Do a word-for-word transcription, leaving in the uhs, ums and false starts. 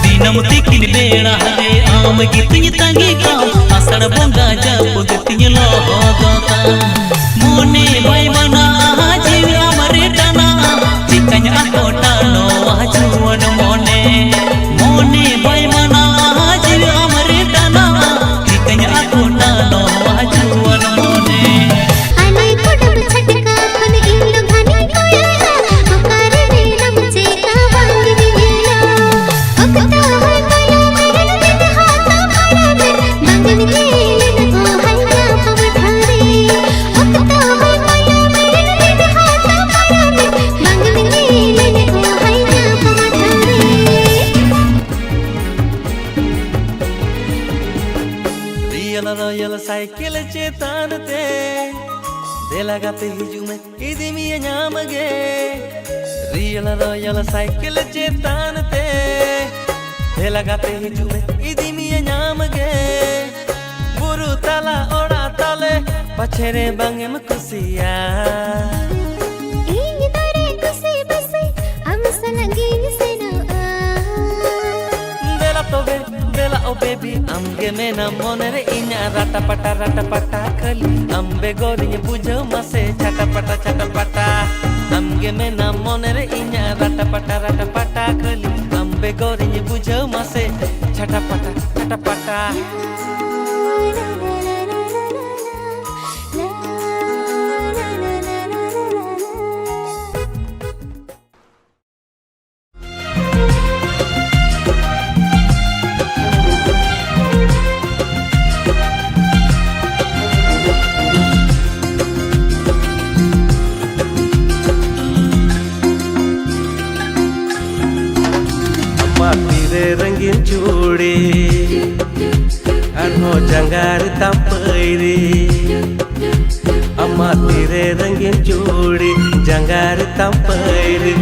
ᱫᱤᱱᱟᱹᱢ ᱛᱤᱠᱤᱱ ᱵᱮᱲᱟ ᱨᱮ ᱟᱢ ᱜᱮᱛᱤᱧ ᱛᱟᱺᱜᱤ ᱠᱟᱢ, ᱟᱥᱟᱲ ᱵᱚᱸᱜᱟ ᱡᱟᱹᱯᱩᱫ ᱛᱤᱧ ᱞᱚᱦᱚᱫᱚᱜ ᱠᱟᱱ᱾ ᱢᱚᱱᱮ ᱵᱟᱭ ᱢᱟᱱᱟᱜᱼᱟ, ᱡᱤᱣᱤ ᱟᱢ ᱨᱮ ᱴᱟᱱᱟᱜᱼᱟ, ᱪᱤᱠᱟᱹᱧ ᱟᱠᱚᱴᱟ ᱱᱚᱣᱟ ᱡᱩᱣᱟᱹᱱ ᱢᱚᱱᱮ᱾ ᱢᱚᱱᱮ ᱵᱟᱭ ᱢᱟᱱᱟᱜᱼᱟ, ᱡᱤᱣᱤ ᱟᱢ ᱨᱮ ᱴᱟᱱᱟᱜᱼᱟ, ᱪᱤᱠᱟᱹᱧ ᱟᱠᱚᱴᱟ ᱱᱚᱣᱟ ᱡᱩᱣᱟᱹᱱ ᱢᱚᱱᱮ᱾ ᱟᱞᱮ ᱠᱩᱰᱟᱹᱢ ᱪᱷᱟᱴᱠᱟ ᱠᱷᱚᱱ ᱤᱧ ᱫᱚ ᱜᱷᱟᱱᱮᱧ ᱠᱚᱭᱚᱜᱟ, ᱚᱠᱟᱨᱮ ᱢᱮᱱᱟᱢ ᱪᱮᱫ ᱦᱚᱸ ᱵᱟᱝ ᱧᱮᱞᱚᱜ᱾ ᱚᱠᱛᱚ ᱦᱚᱸᱭ ᱯᱟᱨᱚᱢᱮᱱ ᱢᱮᱫ ᱦᱟᱛᱟᱣ ᱯᱟᱨᱚᱢᱮᱱ, ᱵᱟᱝ ᱮᱢ ᱧᱮᱞᱮᱱ ᱚ ᱦᱟᱭ ᱧᱟᱯᱟᱢ ᱴᱷᱟᱶ ᱨᱮ᱾ ᱚᱠᱛᱚ ᱦᱚᱸᱭ ᱯᱟᱨᱚᱢᱮᱱ ᱢᱮᱫ ᱦᱟᱛᱟᱣ ᱯᱟᱨᱚᱢᱮᱱ, ᱵᱟᱝ ᱮᱢ ᱧᱮᱞᱮᱱ ᱚ ᱦᱟᱭ ᱧᱟᱯᱟᱢ ᱴᱷᱟᱶ ᱨᱮ᱾ ᱨᱤᱭᱮᱞ ᱨᱚᱭᱮᱞ ᱥᱟᱭᱠᱮᱞ ᱪᱮᱛᱟᱱ ᱛᱮ ᱫᱮᱞᱟ ᱜᱟᱛᱮ ᱦᱤᱡᱩᱜ ᱢᱮ, ᱤᱫᱤ ᱢᱮᱭᱟ ᱧᱟᱢ ᱜᱮ᱾ ᱨᱤᱭᱮᱞ ᱨᱚᱭᱮᱞ ᱥᱟᱭᱠᱮᱞ ᱪᱮᱛᱟᱱ ᱛᱮ ᱫᱮᱞᱟ ᱜᱟᱛᱮ ᱦᱤᱡᱩᱜ ᱢᱮ, ᱤᱫᱤ ᱢᱮᱭᱟ ᱧᱟᱢ ᱜᱮ᱾ ᱵᱩᱨᱩ ᱛᱟᱞᱟ ᱚᱲᱟᱜ ᱛᱟᱞᱮ, ᱯᱟᱪᱷᱮ ᱨᱮ ᱵᱟᱝ ᱮᱢ ᱠᱩᱥᱤᱭᱟ᱾ ᱤᱧ ᱫᱚᱨᱮ ᱠᱩᱥᱤ ᱵᱟᱹᱥᱤ, ᱟᱢ ᱥᱟᱞᱟᱜ ᱜᱤᱧ ᱥᱮᱱᱚᱜᱼᱟ᱾ ᱫᱮᱞᱟ ᱛᱚᱵᱮ, ᱫᱮᱞᱟ ᱳ ᱵᱮᱵᱤ, ᱟᱢ ᱜᱮ ᱢᱮᱱᱟᱢ ᱢᱚᱱᱮ ᱨᱮ ᱤᱧᱟᱜ ᱨᱟᱴᱟ ᱯᱟᱴᱟ, ᱨᱟᱴᱟ ᱯᱟᱴᱟ ᱠᱷᱟᱹᱞᱤ᱾ ᱟᱢ ᱵᱮᱜᱚᱨᱤᱧ ᱵᱩᱡᱷᱟᱹᱣ ᱢᱟᱥᱮ ᱪᱷᱟᱴᱟ ᱯᱟᱴᱟ, ᱪᱷᱟᱴᱟ ᱯᱟᱴᱟ᱾ ᱟᱢ ᱜᱮ ᱢᱮᱱᱟᱢ ᱢᱚᱱᱮ ᱨᱮ ᱤᱧᱟᱜ ᱨᱟᱴᱟ ᱯᱟᱴᱟ, ᱨᱟᱴᱟ ᱯᱟᱴᱟ ᱠᱷᱟᱹᱞᱤ᱾ ᱟᱢ ᱵᱮᱜᱚᱨᱤᱧ ᱵᱩᱡᱷᱟᱹᱣ ᱢᱟᱥᱮ ᱪᱷᱟᱴᱟ ᱯᱟᱴᱟ, ᱪᱷᱟᱴᱟ ᱯᱟᱴᱟ᱾ ᱟᱢᱟᱜ ᱛᱤᱨᱮ ᱨᱚᱝᱜᱤᱱ ᱪᱩᱲᱤ, ᱟᱨᱦᱚᱸ ᱡᱟᱸᱜᱟ ᱨᱮ ᱛᱟᱢ ᱯᱟᱹᱭᱨᱤ᱾ ᱟᱢᱟᱜ ᱛᱤᱨᱮ ᱨᱚᱝᱜᱤᱱ ᱪᱩᱲᱤ, ᱡᱟᱸᱜᱟ ᱨᱮ ᱛᱟᱢ ᱯᱟᱹᱭᱨᱤ᱾